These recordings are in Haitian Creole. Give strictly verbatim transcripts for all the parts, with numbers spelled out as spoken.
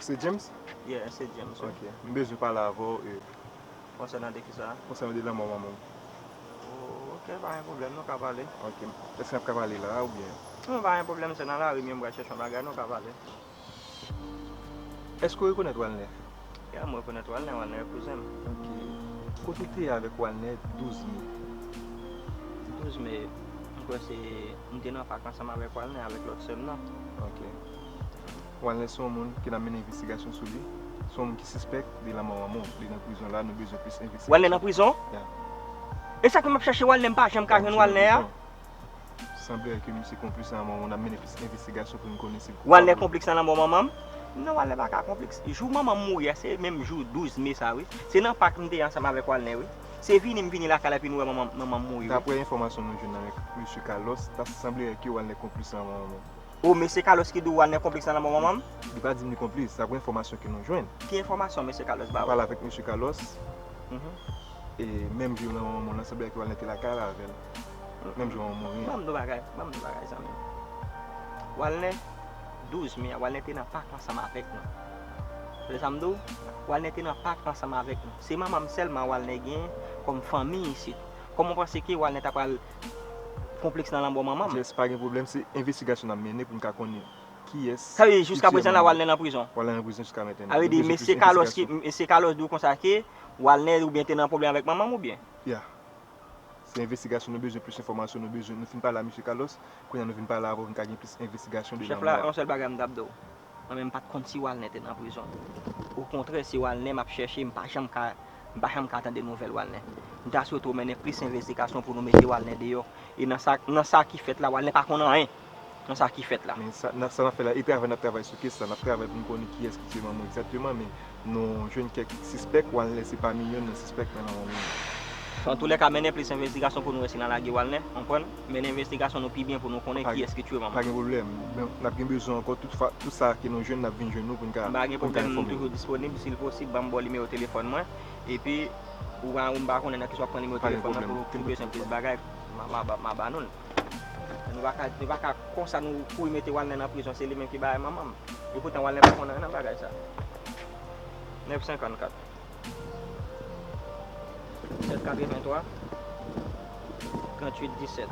Se James? Yeah, se James, wi. Ok. M bezwen pale avè w, e, konsènan de kisa? Konsènan de lanmò manman m. Oh, ok, pa gen pwoblèm, nou ka pale. Ok. Èske n ap ka pale la a oubyen? Non, pa gen pwoblèm, se nan lari m ye, m pral chèche yon bagay, nou ka pale. Èske w rekonèt Walner? Ya, m rekonèt Walner, Walner e kouzen m. Ok. Kote w te ye avèk Walner douz me? Douz me, m kwè se, m te nan pak ansanm avèk Walner, avèk lòt sè m nan. Ok. Walner se yon moun ke n ap mennen envestigasyon sou li. Se yon moun ki sispèk de lanmò manman w. Li nan prizon la, nou bezwen plis envestigasyon. Walner nan prizon? Ya. E sa k fè m ap chèche Walner, m pa janm ka jwenn Walner a? Sanble ke misye konplis nan lanmò manman w, n ap mennen plis envestigasyon pou n konnen si l koupab. Walner konplis nan lanmò manman m? Non, Walner pa ka konplis. Jou manman m mouri a, se menm jou douz me sa, wi. Se nan pak m te ye ansanm avèk Walner, wi. Se vini m vini lakay la, epi nou wè manman, manman m mouri, wi. Daprè enfòmasyon nou jwenn avèk mesye Carlos, ta sanble ke Walner konplis nan lanmò manman w. O, mesye Carlos ki di w Walner konplis nan lanmò manman m? Li pa di m li konplis, daprè enfòmasyon ke nou jwenn. Ki enfòmasyon mesye Carlos ba ou? Mwen pale avèk mesye Carlos. Mhm. E menm jou lanmò manman w, sanble ke Walner te lakay la avè l. Menm jou manman m mouri. Ban m yon bagay, ban m yon bagay, zanmi m. Walner, douz me a, Walner te nan pak ansanm avèk nou. Ou tande sa m di w? Walner te nan pak ansanm avèk nou. Se manman m sèlman Walner gen kòm fanmi isit. Kòman w panse ke Walner ta pral konplèks nan lanmò manman m? Jès, pa gen pwoblèm, se envestigasyon n ap mennen pou n ka konnen kiyès ki tiye manman m. Sa vle di jiskaprezan la, Walner nan prizon? Walner nan prizon jiska mentnan. Sa vle di mesye Carlos ki, mesye Carlos di w konsa ke Walner oubyen te nan pwoblèm avèk manman m oubyen? Ya. Se envestigasyon, nou bezwen plis enfòmasyon, nou bezwen, nou fin pale a mesye Carlos, kounye a nou vin pale avè w, vin ka gen plis envestigasyon de lanmò a. Chèf la, yon sèl bagay m t ap di w. Mwen menm m pa t konn si Walner te nan prizon. Okontrè, se Walner m ap chèche, m pa janm ka, m pa janm ka tande nouvèl Walner. M ta swete w mennen plis envestigasyon pou nou mete Walner deyò. E nan sa, nan sa ki fèt la, Walner pa konn anyen nan sa ki fèt la. Men sa, nan sa n ap fè la, e travay n ap travay sou kès la, n ap travay pou n konnen kiyès ki tiye manman w egzakteman, men nou jwenn kèk sispèk, Walner se pami youn nan sispèk nan lanmò manman w. Antoulèka, mennen plis envestigasyon pou nou resi nan lage Walner, konprann? Mennen envestigasyon nou pi byen pou nou konnen kiyès ki tiye manman. Pa gen pwoblèm. Men, n ap gen bezwen ankò, tout fwa, tout sa ke nou jwenn, n ap vin jwenn nou pou n ka, pou n ka enfòme w. M pa gen pwoblèm, m toujou disponib, si l posib, ban m ba w nimewo telefòn mwen. Epi, ou pa, ou m pa konnen nan kisa w ap pran nimewo telefòn nan pou, pou bezwen plis bagay, m a, m a, m a ba nou l. Nou pa ka, nou pa ka konsa nou kouri mete Walner nan prizon, se li menm ki bay manman m. Epoutan Walner pa konn anyen nan bagay sa. Nèf senkannkat. Sèt katrevenntwa, tranntuit disèt.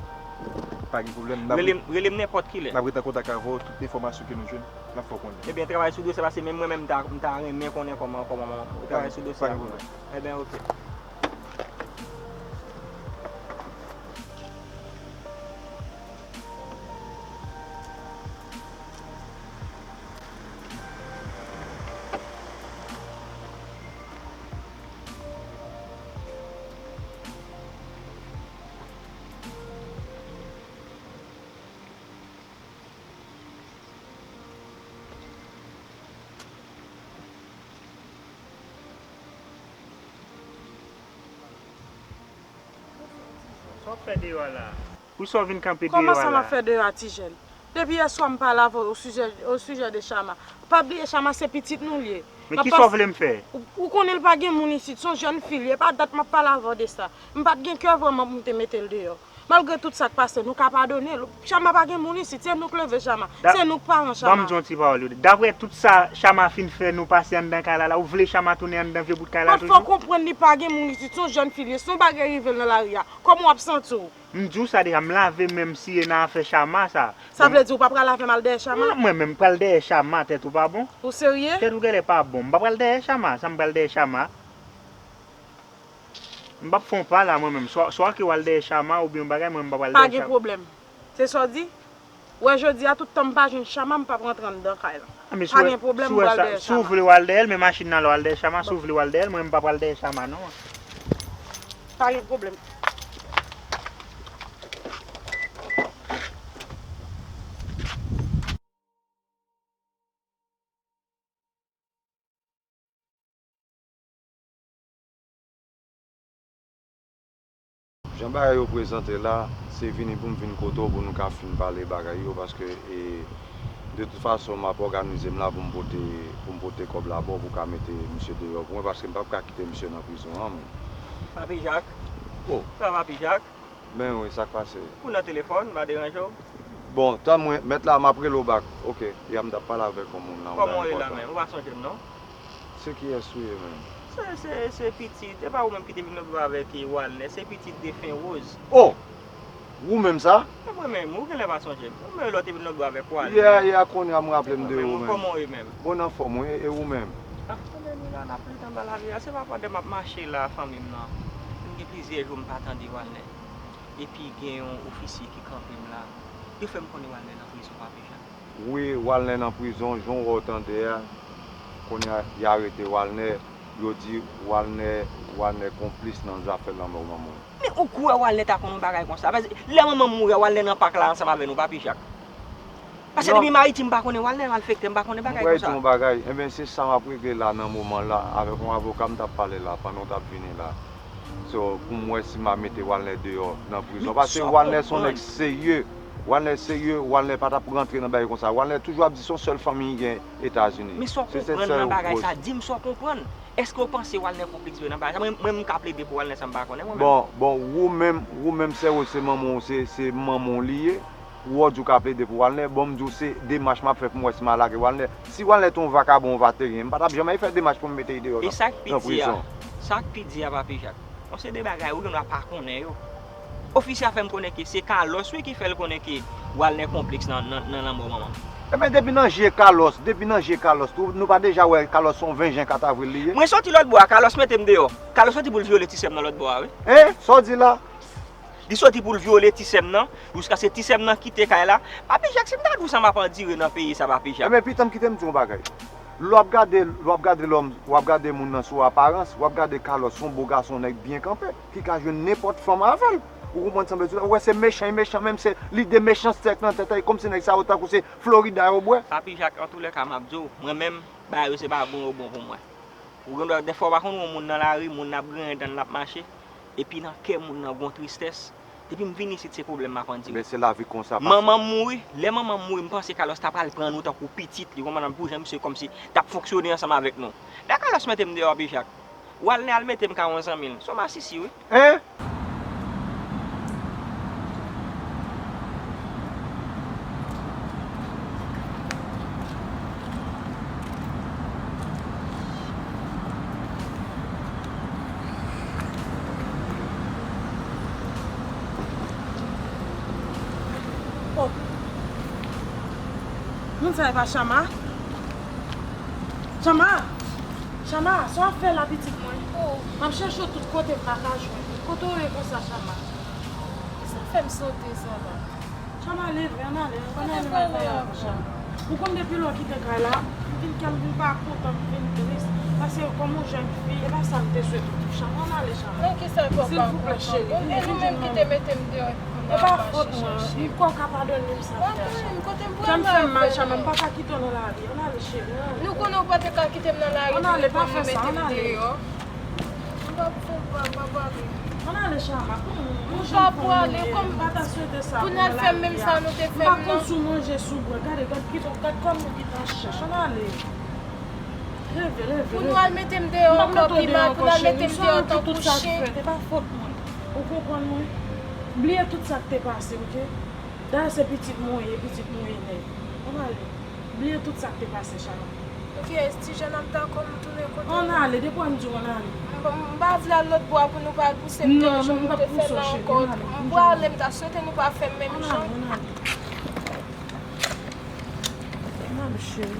Pa gen pwoblèm. Rele m, rele m nenpòt kilè. N ap ret an kontak avè w, tout enfòmasyon ke nou jwenn, n ap fè w konnen. Ebyen, travay sou dosye, paske menm mwen menm, m ta, m ta renmen konnen kòman, kòman manman m. Travay sou dosye a pou mwen. Pa gen pwoblèm. Ebyen, oke. Sa w ap fè deyò a la? Poukisa w vin kanpe deyò a la? Kòman sa m ap fè deyò a, ti jèn? Depi yèswa m pale avè w o sijè, o sijè de Chama. Pa bliye Chama se pitit nou l ye. Men kisa w vle m fè? Ou, ou konnen l pa gen moun isit, se yon jèn fi l ye. E pa dat m ap pale avè w de sa. M pa t gen kè vrèman pou m te mete l deyò. Malgre tout sa k pase, nou ka padone l. Chama pa gen moun isit, se nou k leve Chama. Se nou k paran Chama. Ban m di yon ti pawòl, Yodi. Daprè tout sa Chama fin fè nou pase anndan kay la, la, ou vle Chama tounen anndan vye bout kay la toujou? Fò w konprann li pa gen moun isit, se yon jèn fi l ye, se yon bagay rive l nan lari a. Kòman w ap santi w? M di w sa deja, m lave men m siye nan afè Chama sa. Sa vle di ou pa pral avè m al dèyè Chama? Non, mwen menm pral dèyè Chama, tèt ou pa bon? Ou serye? Tèt ou genlè pa bon. M pa pral dèyè Chama, sa m pral dèyè Chama? M p ap fè yon pa la mwen menm. Swa, swa ke w al dèyè Chama oubyen yon bagay, mwen m p ap al dèyè Chama. Pa gen pwoblèm. Se sa w di? Wè jodi a, tout tan m pa jwenn Chama, m p ap rantre anndan kay la. Pa gen pwoblèm, m pral dèyè Chama. Si w vle w al dèyè l, men machin nan la w al dèyè Chama, si w vle w al dèyè l, mwen m pa pral dèyè Chama non. Pa gen pwoblèm. Jan bagay yo prezante la, se vini pou m vin kote w pou nou ka fin pale bagay yo, paske, e, de tout fason, m ap òganize m la pou m pote, pou m pote kòb la ba w pou w ka mete misye deyò pou mwen, paske m p ap ka kite misye nan prizon an, mwen. Papi Jak? Oh. Sa, Papi Jak? Ben wi, sa k pase? Ou nan telefòn, m pa deranje w? Bon, tann mwen, mèt la, m ap rele w back. Ok, ya m t ap pale avèk yon moun la, yon Kòman w bagay ye la enpòtan. Menm? Ou pa sonje m non? Se kiyès ou ye menm? Se se se pitit, e pa ou menm ki te vin lòt bò avèk e Walnè, se pitit defen Rose. Oh! Ou menm sa? E mwen menm, ou genlè pa sonje m. Ou menm lòt te vin lòt bò avèk Walnè. Yeah, yeah, kounye a m raple m de ou Menm, menm. Kòman w ye menm? Bon, anfòm, wi, e ou menm? Ah, tande nou la, n ap ret anba lavi a. Se pa pandan m ap mache la, fanmi m nan. M gen plizyè jou m pa tande Walnè. Epi gen yon ofisye ki kanpe m la. Yo fè m konnen Walnè nan prizon, Papi Jack. Wi, Walnè nan prizon, jan w wè w tande a. Kounye a, y arete Walnè. Yo di Walnè, Walnè konplis nan zafè lanmò manman w. Men ou kwè Walnè ta konn yon bagay konsa? Paske lè manman m mouri a, Walnè nan pak la ansanm avè nou, Papi Jack. Paske Non. Depi m Ayiti, m pa konnen Walnè, malfektè, m pa konnen Mwen bagay pral di w konsa. yon bagay, enben se sa m ap regle la nan moman la, avèk yon avoka m t ap pale la, pandan w t ap vini la. So, pou m wè si m a mete Walnè deyò nan prizon. Men Paske sa w Walnè se yon konprann. nèg serye. Walnè serye, Walnè pa t ap rantre nan bagay konsa. Walnè toujou ap di se yon sèl fanmi li gen Etazini. Men sa w Se se konprann sèl nan bagay Rose. Sa, di m sa w konprann. Èske w panse Walnè konplis vre nan bagay sa? Mwen, mwen m ka plede pou Walnè san m pa konnen, mwen menm. Bon, bon, ou menm, ou menm, sè Rose se manman w, se, se manman w li ye. Ou wè w di w ka plede pou Walnè, bon, m di w se demach m ap fè pou m wè si m a lage Walnè. Si Walnè te yon vakabon, yon vateryen, m pa t ap janm fè demach pou m mete li deyò E nan, sa k pi nan di a, prizon. Sa k pi di a, Papi Jack, yon se de bagay ou gen dwa pa konnen yo. Ofisye a fè m konnen ke se Carlos wi ki fè l konnen ke Walnè konplis nan, nan, nan lanmò manman m. Enben depi nan je Carlos, depi nan je Carlos, nou, nou pa deja wè Carlos se yon venjan kat avril li ye? Mwen soti lòt bò a, Carlos mete m deyò. Carlos soti pou l vyole ti sè m nan lòt bò a, wi. Hein? Sa w di la? Li soti pou l vyole ti sè m nan, jiskaske ti sè m nan kite kay la. Papi Jack, si m ta di w sa m ap andire nan peyi sa, Papi Jack. Enben pitan m kite m di w yon bagay. Lè w ap gade, lè w ap gade lòm, w ap gade moun nan sou aparans, w ap gade Carlos se yon bo gason, nèg byen kanpe, ki ka jwenn nenpòt fanm avè l. Ou konprann sa m vle di w la? Ou wè se mechan, e mechan menm, se lide mechanste k nan tèt a, e kòmsi nèg sa yo tankou se Florida yo bwè. Papi Jack, antoulèka m ap di w, mwen menm, bagay yo se pa bon yo bon pou mwen. Ou gen dwa, dèfwa w pa konn wè yon moun nan lari, moun nan ap griyen dan l, l ap mache, epi nan kè moun nan gon tristès. Depi m vin isit, se pwoblèm m ap andire. Men se lavi konsa pase. Manman m mouri, lè manman m mouri, m panse Carlos ta pral pran nou tankou pitit li, konprann, pou jan misye kòmsi t ap fonksyone ansanm avèk nou. Lè Carlos mete m deyò, Papi Jack, Walnè al mete m ka yon zanmi l. Se yon masisi, wi. Hein? Oh. Moun sa e pa Chama? Chama! Chama, sa w ap fè la pitit mwen? Oh. M ap chèche w tout kote m pa ka jwenn ou. Kote w ye konsa, Chama? Sa fè m sote sa la. Chama, leve, ann ale, ann ale nan kay la, Chama. Ou konn depi lè w kite kay la, m vin kè m vin pa kontan, m vin tris. Paske kòm yon jèn fi, e pa sa m te swete w tou, Chama. Ann ale, Chama. Nan kisa papa kontan? Silvouplè, cheri, vin, vin jwenn manmi. E pa fòt mwen, m kwè w ka padone m sa m fè a, Chama. Kè m fè m mal, Chama, m pa ka kite w nan lari. Ann ale, cheri, ann ale. Nou konnen w pa te ka kite m nan lari. Ann ale, pa fè sa, ann ale. M pa pou fè w pa, pa pale. Ann ale, Chama, pou mwen, yon jèn fanm nou ye, m pa ta swete sa pou nou nan lavi a. M pa pou al fè menm sa nou te fè m nan. M pa konn si w manje, si w bwè. Gade, gad, gad kòm nou gentan chèch. Ann ale. Leve, leve, leve. Pou nou al mete m deyò ankò pi mal, pou n al mete m deyò tankou chen. E pa fòt mwen. Ou konprann mwen? Bliye tout sa k te pase, oke? Dayè se pitit mwen w ye, pitit mwen w ye nèt. Ann ale. Bliye tout sa k te pase, Chama. Oke, ti jèn, m dakò, m tounen kote nou. Ann ale, depi w wè m di w ann ale. M, m pa vle al lòt bò a pou nou pa al pouse m deyò jan nou te fè l la ankò. M prale, m ta swete nou pa fè m menm jan. Ann ale, ann ale. Ann ale, cheri.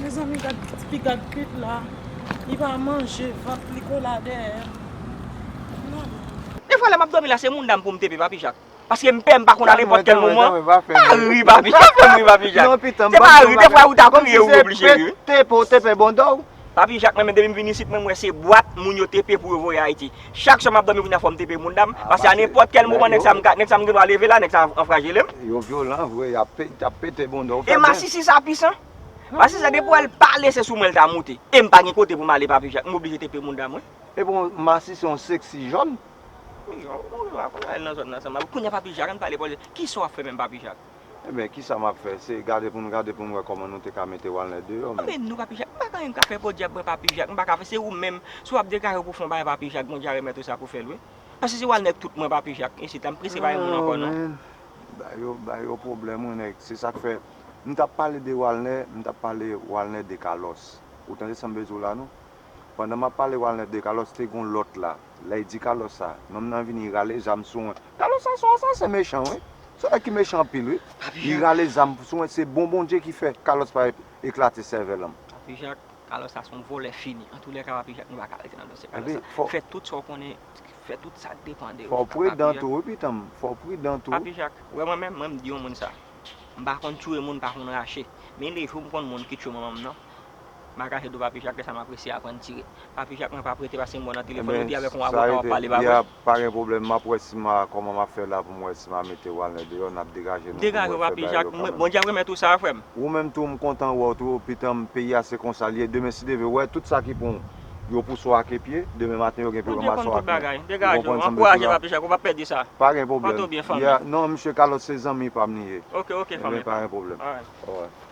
Mezanmi, gad tifi gad kit la. Li pa manje, vant li kola dèyè. Ann ale. Defwa lè m ap dòmi la, se mouda m pou m tepe, Papi Jak. Paske m pè, m pa konn a nenpòt kèl moman. Pa ri, Papi Jak, pa fè m ri, Papi Jak. Se pa ri, defwa ou ta kriye, ou oblije ri. Tepe, ou tepe bon dò w. Papi Jak, mwen menm depi m vin isit, mwen, m wè se bwat moun yo tepe pou yo voye Ayiti. Chak swa m ap dòmi kounye a fò m tepe mouda m, paske a nenpòt kèl moman nèg sa m ka, nèg sa m gen dwa leve la, nèg sa anfrajele m. Yo vyolan vre, y ap pe-, y ap pete bon dò w. E masisi sa pisan. Masisi sa depi w wè l pale se sou mwen l ta moute. E m pa gen kote pou m ale, Papi Jak, m oblije tepe mouda m, wi. E bon, masisi se yon seksi jòn. Wi, ou, ou, ou pa konn al nan zòn nan ansanm avè l. Kounye a, Papi Jak, ann pale politik. Kisa w ap fè menm, Papi Jak? Ebyen, kisa m ap fè? Se gade pou n gade pou n wè kòman nou te ka mete Walnè deyò menm. Anben nou, Papi Jak, m pa gen anyen m ka fè podyab mwen, Papi Jak, m pa ka fè, se ou menm, si w ap degaje w pou fè yon bagay, Papi Jak, Bondye a remèt ou sa pou fè l, wi. Paske se Walnè k tout mwen, Papi Jak, isit la, m prese pa gen moun ankò non. Ba yo, ba yo pwoblèm, wi, nèg. Se sa k fè, m t ap pale de Walner, m t ap pale Walner de Carlos. Ou tande sa m vle di w la, non? Pandan m ap pale Walner de Carlos, te gon lòt la. Lè y di Carlos sa, nonm nan vini rale zam sou mwen. Carlos sa se yon asasen mechan, wi. Se yon nèg ki mechan anpil, wi. Li rale zam sou mwen, se bon Bondye ki fè Carlos pa eklate sèvèl an m. Papi Jak, Carlos sa se yon vòlè fini. Antoulèka, Papi Jak, nou pa ka rete nan dosye Carlos sa. Fè tout sa w konnen, fè tout sa k depann de ou. Fò w pridan tou, wi, pitan m. Fò w pridan tou. Papi Jak, wè mwen menm, mwen m di yon moun sa. M pa konn tchwe moun, pa konn rache. Men lejou m konn moun ki tchwe manman m nan. M pa kache di w Papi Jak, lè sa m apresye aprann tire. Papi Jak, mwen pa prete pase m wè w nan telefòn epi avèk yon avoka w ap pale, pa vre? Pa gen pwoblèm, m ap wè si m a, kòman m ap fè la pou m wè si m a mete Walner deyò, n ap degaje nou pou m wè fè bagay yo kanmenm. Bondye ap remèt ou sa, frè m. Ou menm tou, m kontan wè w tou, pitan m, peyi a se konsa l ye. Demen, si Dye vle, w wè tout sa ki pou w, yo pouse w ak pye, demen maten yo gen pou yo ranmase w ak men. Bondye konn tout bagay. Degaje w, ankouraje Papi Jak, ou p ap pèdi sa. Pa gen pwoblèm. Pòte w byen, fanmi. Non, mesye Carlos se zanmi pa m li ye. Ok, ok, fanmi. Ebyen, pa gen pwoblèm. Alright. Alright.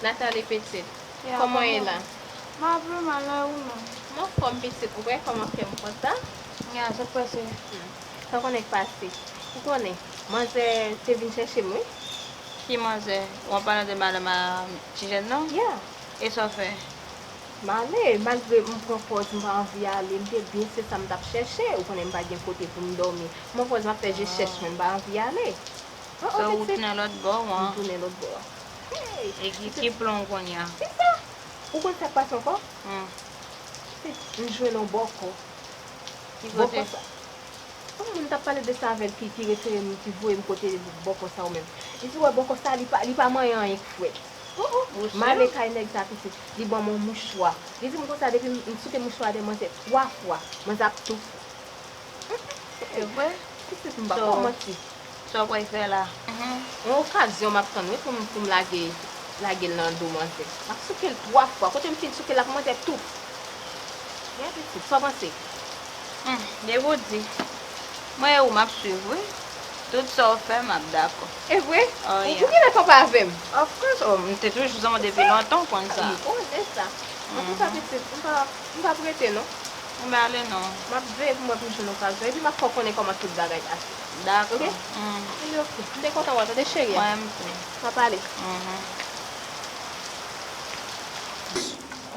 Nathalie pitit, kòman w ye la? M ap vrèman mal, e ou menm? M anfòm pitit, ou wè kòman kè m kontan? Ya, sa k pase? Hmm. Sa w konnen k pase? Ou konnen, manzè te vin chèche m, wi. Ki manzè? Ou ap pale de madanm a ti jèn nan? Ya. E sa w fè? M ale, malgre m pran pòz m pa anvi ale, m te byen se sa m t ap chèche, ou konnen m pa gen kote pou m dòmi. M pran pòz m ap fè je chèch mwen, m pa anvi ale. Oh, oh, pitit. Ou tounen lòt bò, wi. M tounen lòt bò. Hey, e ki, ki plan w kounye a? Kisa? Ou konn sa k pase ankò? Hmm. Pitit, m jwenn yon bòkò. Ki kote? Bòkò sa. Yon moun t ap pale de sa avè l ki, ki refere m, ki voye m kote bòkò sa yo menm. Li di, wè, bòkò sa, li pa, li pa manyen anyen k frèt. Oh, oh. M ale kay nèg sa pitit, li ban m yon mouchwa. Li di m konsa, depi m, m souke mouchwa a de manzè twa fwa, manzè ap toufe. Se vre? Pitit, m pa ba w manti. Sa w pral fè la? Yon okazyon m ap tann, wi, pou m, pou m lage, lage l nan do manzè. M ap souke l twa fwa. Kote m fin souke l la pou manzè touf. Gen pitit, sa w panse? Hmm, depi w di. Mwen e ou m ap swiv, wi. Tout sa w fè, m ap dakò. E vre? Oh, yeah. Ou genlè kanpe avè m? Of course, oh, m te toujou zanmi w depi lontan, w konn sa. M konnen sa. Antouka, pitit, m pa, m p ap rete, non. Ou pa ale, non. M ap veye pou m wè pou m jwenn okazyon. Epi m ap fè w konnen kòman tout bagay pase. Dakò. Ok? Hmm. Anben, ok. M te kontan wè w, tande, cheri a. Mwen menm tou. M ap ale. Mhm.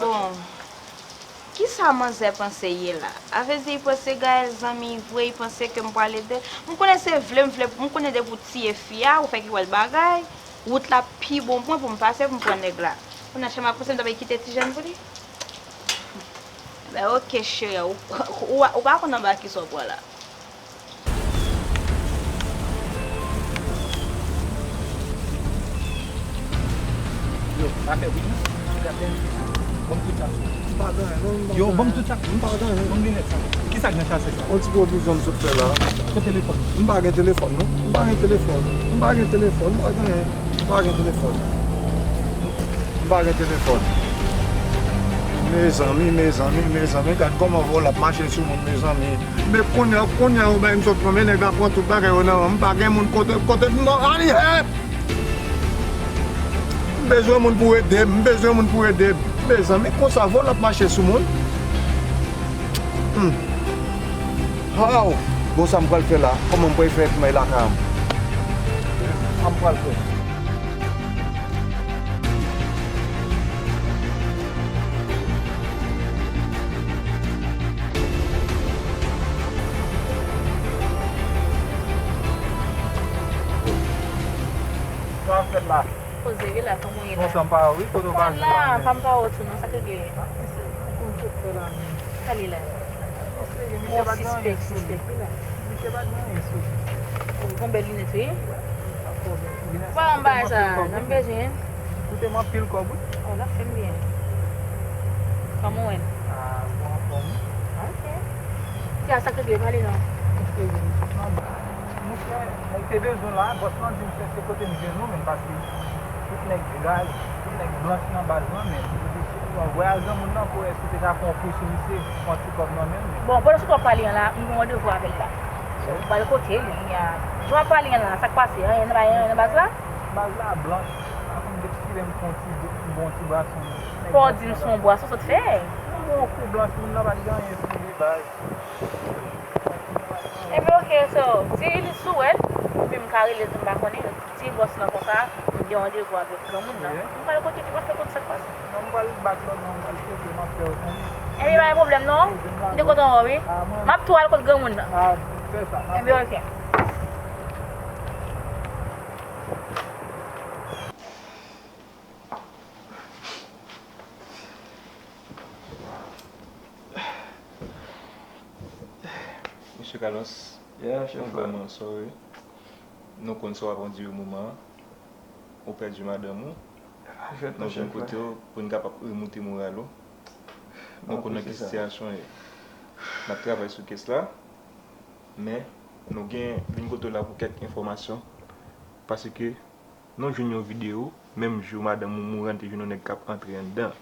Bon. Kisa manzè panse ye la? A vle di, li panse Gaëlle zanmi vre, li panse ke m pral ede l. M konnen se vle m vle, m konnen depi w tiye fi a, ou fè ki wè l bagay, wout la pi bon pou mwen pou m pase, pou m pran nèg la. Kounye a, chèm ap pouse m ta pral kite ti jèn pou li. Enben, ok, cheri, ou, ou, ou pa konn anba kisa w pran la. Yo, pa fè bri non. Gade. Ban m tout sa. M pa gen anyen, non, m pa gen anyen. Yo, ban m tout sa. M pa gen anyen. Ban m linèt sa. Kisa k nan chase sa? Yon ti pwovizyon m sot fè la. Kot telefòn? M pa gen telefòn, non. M pa gen telefòn. M pa gen telefòn. M pa gen anyen. M pa gen telefòn. M pa gen telefòn. Mezanmi, mezanmi, mezanmi, gad kòman vòlè ap mache sou moun, mezanmi. Men kounye a, kounye a, ou bay m sot pran, men nèg la pran tout bagay yo nan men m, m pa gen moun kote, kote m nan, ani hèp! M bezwen moun pou ede m, m bezwen moun pou ede m. Mezanmi, konsa vòlè ap mache sou moun. Hmm. Haw! Bon, sa m pral fè la? Kòman m pral fè pou m al lakay m? Sa m pral fè? Sa w ap fè la? Poze wi la, kòman w ye la? Bon, sa m pa wè w wi, kote w pa jwenn la, pa m pa wè w tou non, sa k regle? Sa li la? Bon, sispèk, sispèk wi la. Misye pa t gen anyen sou li. Ou pran bèl linèt wi. Ou pa wè m bagay sa, nan m bezwen. Koute m anpil kòb wi. Oh, l ap fè m byen. Kòman w wè l? Ah, bon, anfòm wi. Ok. Ti a, sa k regle, pale non. Misye, misye, mwen te bezwen la, bòs lan di m se, se kote m jwenn ou menm, paske tout nèg gras, tout nèg blanch nan baz lan, men li di, si w wè a granmoun nan, pou wè si w te ka fè yon kou sou misye, pran ti kòb nan men l, men. Bon, pandan se tan w ap pale an la, m gen yon randevou avè l la. So, m pral kote l, kounye a. Jan w ap pale an la, sa k pase? Anyen nan, anyen nan baz la? Baz la blanch. Fò m dekspire m pou yon ti, yon bon ti bwason. Fò w di m se yon bwason sa w t fè. Yon bon kou blanch, moun nan pa t gen anyen sou li de baz. Ebyen, oke, so, di li si w wè l, epi m ka rele l tou, m pa konnen. Di bòs lan konsa, m gen randevou avèk granmoun nan. Wi. M pral kote li, m ap fè konn sa k pase. Non, m pral bat lòt non, m pral cheke, m ap fè w konnen. Ebyen, pa gen pwoblèm non. Wi, m te kontan wè w, wi. Ah, mwen. M ap tou al kot granmoun nan. Ah, fè sa, m ap fè. Ebyen, oke. Mesye Carlos, yeah, chef, nou vrèman sorry. Nou konn sa w ap andire moman an. Ou pèdi madanm ou. Nou jwenn kote w pou n kapab remoute moral ou. Nou konn nan ki sitiyasyon w ye. N ap travay sou kès la. Men, nou gen vin kote w la pou kèk enfòmasyon. Paske nou jwenn yon videyo, menm jou madanm ou mouri an, te jwenn yon nèg k ap antre anndan.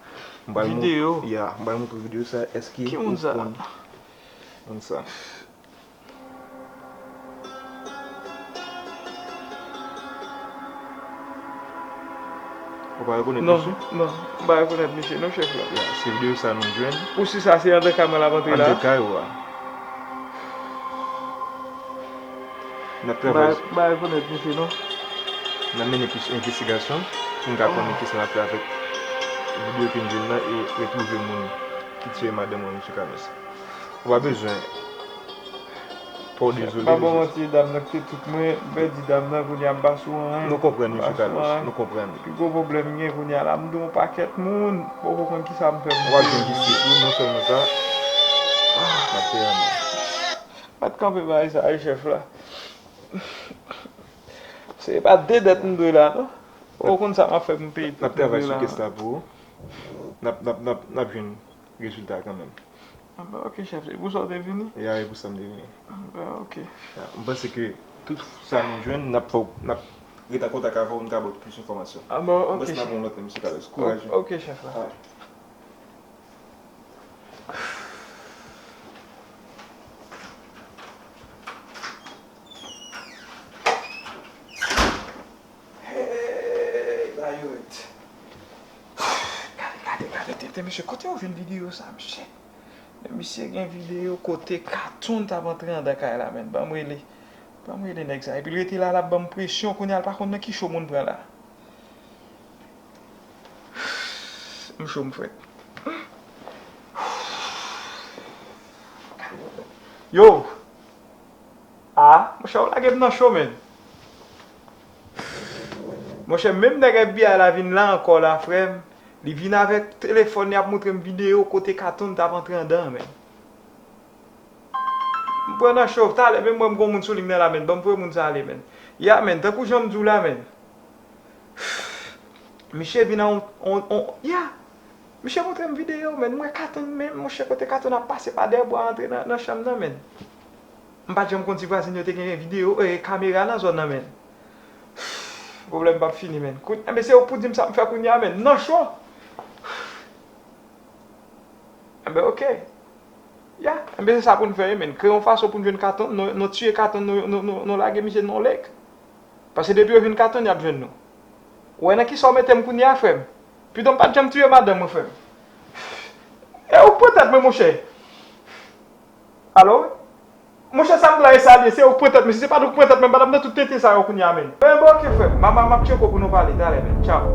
M pral mou-, videyo? Ya, m pral moutre w videyo sa, èske ou konn moun sa? Ou pa rekonèt misye? Non, non, m pa rekonèt misye non, chèf la. Ya, se videyo sa nou jwenn. Ou si sa se anndan kay mwen l ap antre la? Anndan kay ou a. N ap travay. M pa rekonèt misye non. N ap mennen plis envestigasyon pou n ka konnen kisa n ap fè avèk videyo ke n jwenn nan e retwouve moun ki tiye madanm mwen, mesye Carlos. Ou pa bezwen fè w dezole. M pa ba w manti, dam nan ki te tout mwen, m pèdi dam nan, kounye a m pa sou anyen. Nou konprann, mesye Carlos, nou konprann. Pi gwo pwoblèm m gen kounye a la, m dwe yon pakèt moun, poko konn kisa m fè pou m peye moun yo. Ou ap jwenn jistis ou, non sèlman sa, n ap peye amande. Mèt kanpe bagay sa wi, chèf la. Se pa de dèt m dwe la non. Ou konn sa m ap fè pou m peye tout m dwe la. N ap travay sou kès la pou ou. N ap, n ap, n ap, n ap jwenn rezilta a kanmenm. Anben, oke, chèf. Se pou sa w te vini? Ya, e pou sa m te vini. Anben, oke. Ya, m panse ke tout sa nou jwenn, n ap fè w, n ap ret an kontak avè w, n ka ba w plis enfòmasyon. Anben, oke, chèf. M panse n ap yon lòt lè, mesye Carlos. Kouraj wi. Oke, chèf la. Alright. Hey, ba yo ret. Gade, gade, gade, tenten, mesye, kote yo jwenn videyo sa, mesye? Men misye gen videyo kote Katoun t ap antre anndan kay la, men. Ban m rele. Ban m rele nèg sa. Epi l rete la, l ap ban m presyon. Kounye a, l pa konn nan ki cho moun pran la. M cho, m frèt. Yo! Ah, monchè, ou lage m nan cho, men. Monchè, menm nèg F B I la vin la ankò la, frè m. Li vin avèk telefòn, li ap montre m videyo kote Katoun t ap antre anndan, men. M pran nan cho, talè menm mwen m gon moun sou liy nan la, men. Ban m voye moun sa ale, men. Ya, men, tankou jan m di w la, men. Misye vin an on, on, on, ya. Misye montre m videyo, men. M wè Katoun, men, monchè, kote Katoun ap pase pa dèyè bwa antre nan, nan chanm nan, men. M pa t janm konn si vwazen yo te gen videyo, eh, kamera nan zòn nan, men. Pwoblèm p ap fini, men. Koun-, enben, se ou pou di m sa m fè kounye a, men. Nan cho. Enben, oke. Ya, enben, se sa pou n fè, men. Kreye yon fason pou n jwenn Katoun, nou, nou tiye Katoun, nou, nou, nou, nou lage misye nan yon lake. Paske depi yo jwenn Katoun, y ap jwenn nou. Ou wè nan kisa w mete m kounye a, frè m? Piton m pa t janm tiye madanm mwen, frè m. E ou k pran tèt mwen, monchè. Alo? Monchè, sa m di la, e sa l ye. Se ou k pran tèt mwen. Si se pa t ou k pran tèt mwen, m pa t ap nan tout tenten sa yo kounye a, men. Enben, oke, frè m. M a, m a, m ap tcheke w pou nou pale talè, men. Tchaw.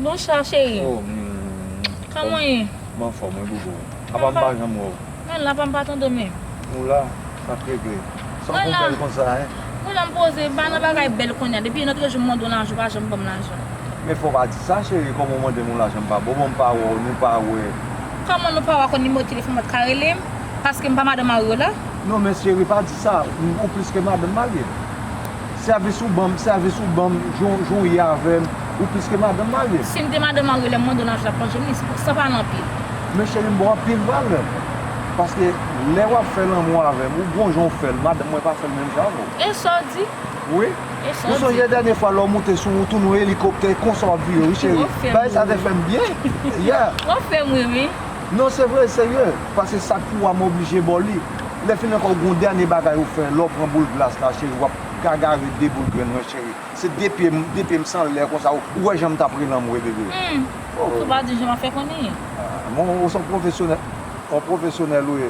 Bonswa, cheri. Oh, mm, kòman w ye? M anfòm, wi, boubou. Apa m pa janm wè w? Mwen la, pa m pa tande w menm. Ou la, n ap regle. Sa w pou bèl konsa, en? Mwen la, m poze, m pa nan bagay bèl kounye a. Depi lòt jou m mande w lajan, ou pa janm ban m lajan. Men fò w pa di sa, cheri. Kòman w mande m yon lajan, m pa ba w? Bon, m pa wè w, nou pa wè. Kòman nou pa wè, konn nimewo telefòn mwen, ou pa t ka rele m? Paske m pa madanm mari w la? Non, men cheri, pa di sa. Ou plis ke madanm mari m. Sèvis ou ban m, sèvis ou ban m, jan w, jan w ye avè m, ou plis ke madanm mari m. Si m te madanm mari w, lè m mande w lajan, w t ap manje m li, san pa nan anpil. Men cheri, m ba w anpil valè. Paske lè w ap fè lanmou avè m, ou gon jan w fè l, madanm mwen pa fè l menm jan avè w. E sa w di? Wi. E sa w di? Ou sonje dènye fwa lè w moute sou wout ou, nou elikoptè, e konsa w ap vire, wi, cheri. Bagay sa te fè m byen. Yeah. W ap fè m ri, wi. Non, se vre, serye. Paske sa k pou w a, m oblije ba w li. Lè fini ankò, ou gon dènye bagay ou fè, lè w pran boul glas la, cheri, w ap gagare de boul grenn mwen, cheri. Se de pye m, de pye m san lè konsa, ou, ou wè jan m t ap rele anmwe, bebe. Hmm. Oh. Ou pa di jan m ap fè konnen. Ah, bon, ou se yon pwofesyonèl, yon pwofesyonèl ou ye.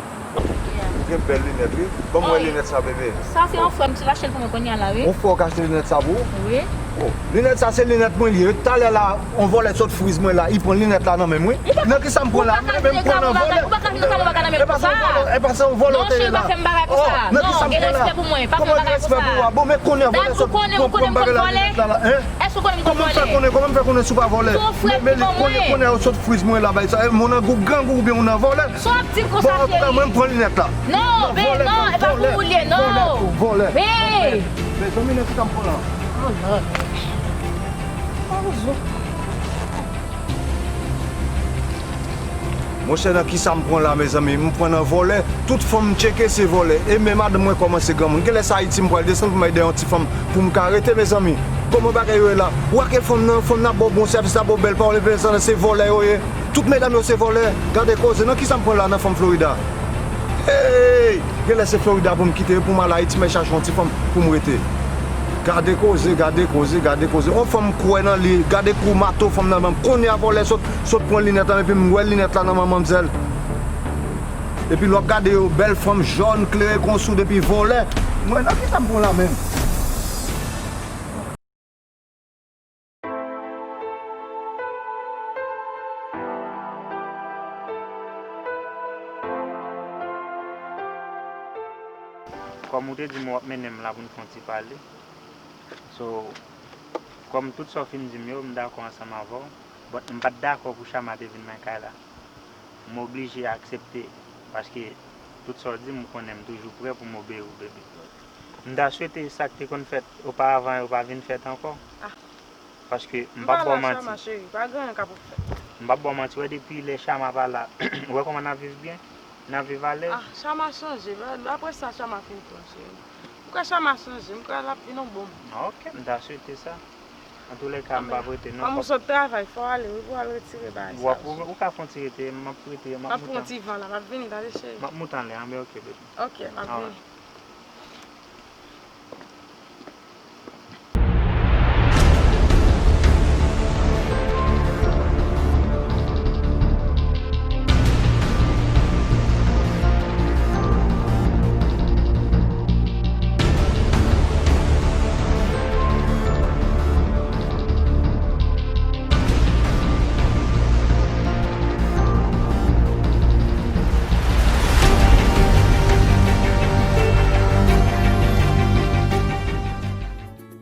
Yeah. Ou gen bèl linèt, wi. Ban m wè linèt sa, bebe. Sa se yon frè m ki achte l pou mwen kounye a la, wi. Yon frè w ka achte linèt sa pou ou? Wi. Oh, linèt sa se linèt mwen li ye. Talè la, yon vòlè sot friz mwen la, li pran linèt la nan men m, wi. Nan ki sa m pran la? Ebyen, m pran nan vòlè. Ou pa ka vin nan sa, ou pa ka nan men m konsa. E pa se yon vòlè w te ye la. Non, cheri, pa fè m bagay konsa. Oh, nan ki sa m pran la? Non, gen respè pou mwen, pa fè m bagay konsa. Kòman gen respè pou ou a? Bon, men konnen vòlè sot pran bagay la, linèt la, la, hein? Èske w konnen m konn vòlè? Kòman m fè konnen, kòman m fè konnen si w pa vòlè? Se yon frè ki ban mwen. Konnen, konnen w sot friz mwen la, bay sa. Eh, moun nan gou, grangou oubyen ou nan vòlè? Sa w ap di m konsa, cheri? Bon, antouka, mwen, m pran linèt la. Non, ben non, e pa pou ou l ye, non. Vòlè, vòlè. Hey! Mezanmi, nan ki sa m pran la? Oh, Lord. Oh, zo. Monchè, nan ki sa m pran la, mezanmi? M pran nan vòlè. Tout fanm m tcheke, se vòlè. E men madanm mwen kòmanse granmoun. Genlè se Ayiti m pral desann pou m al dèyè yon ti fanm pou m ka rete, mezanmi. Kòman bagay yo ye la? Ou wè ke fanm nan, fanm nan ap ba w bon sèvis, ap ba w bèl pawòl, epi sa se vòlè yo ye. Tout medam yo se vòlè. Gade koze, nan ki sa m pran la nan fanm Florida? Hey! Genlè se Florida pou m kite, pou m al Ayiti, m al chache yon ti fanm pou m rete. Gade koze, gade koze, gade koze. On fanm kwè nan li, gade kou mato fanm nan ban m. Kounye a vòlè sot, sot pran linèt la, epi m wè linèt la nan men manmzèl. Epi lè w ap gade yo, bèl fanm jòn, klere kon soud, epi vòlè. Mwen, nan ki sa m pran la menm? Kòm ou te di m w ap mennen m la pou n fè yon ti pale. So, kòm tout sa w fin di m yo, m dakò ansanm avè w, but m pa t dakò pou Chama te vin nan kay la. M oblije aksepte, paske tout sa w di m, ou konnen m toujou prè pou m obeyi w, bebe. M ta swete sa k te konn fèt oparavan yo pa vin fèt ankò. Ah. Paske m p ap ba w manti. M pa la, Chama, cheri, pa gen anyen k ap fèt. M p ap ba w manti, wè depi lè Chama pa la, ou wè kòman n ap viv byen? N ap viv alèz. Ah, Chama chanje, apre sa Chama fin pran, cheri. M kwè Chama chanje, m kwè l ap vin yon bon moun. Ah, ok, m ta swete sa. Antoulèka, m p ap rete non. Kòm ou sot travay, fò w ale, wi, pou w al retire bagay sa yo. W ap, ou, ou ka fè yon ti rete, m ap rete, m ap moute. M ap pran yon ti van la, m ap vini, tande cheri. M ap moute anlè, anben, ok, bebe. Ok, m ap vini.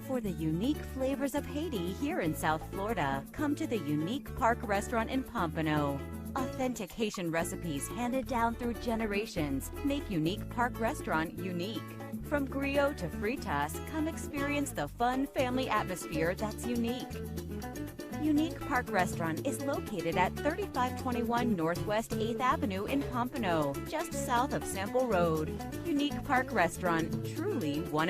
For the unique flavors of Haiti here in South Florida, come to the Unique Park Restaurant in Pompano. Authentic Haitian recipes handed down through generations make Unique Park Restaurant unique. From griot to fritas, come experience the fun family atmosphere that's unique. Unique Park Restaurant is located at thirty-five twenty-one Northwest eighth Avenue in Pompano, just south of Sample Road. Unique Park Restaurant, truly one of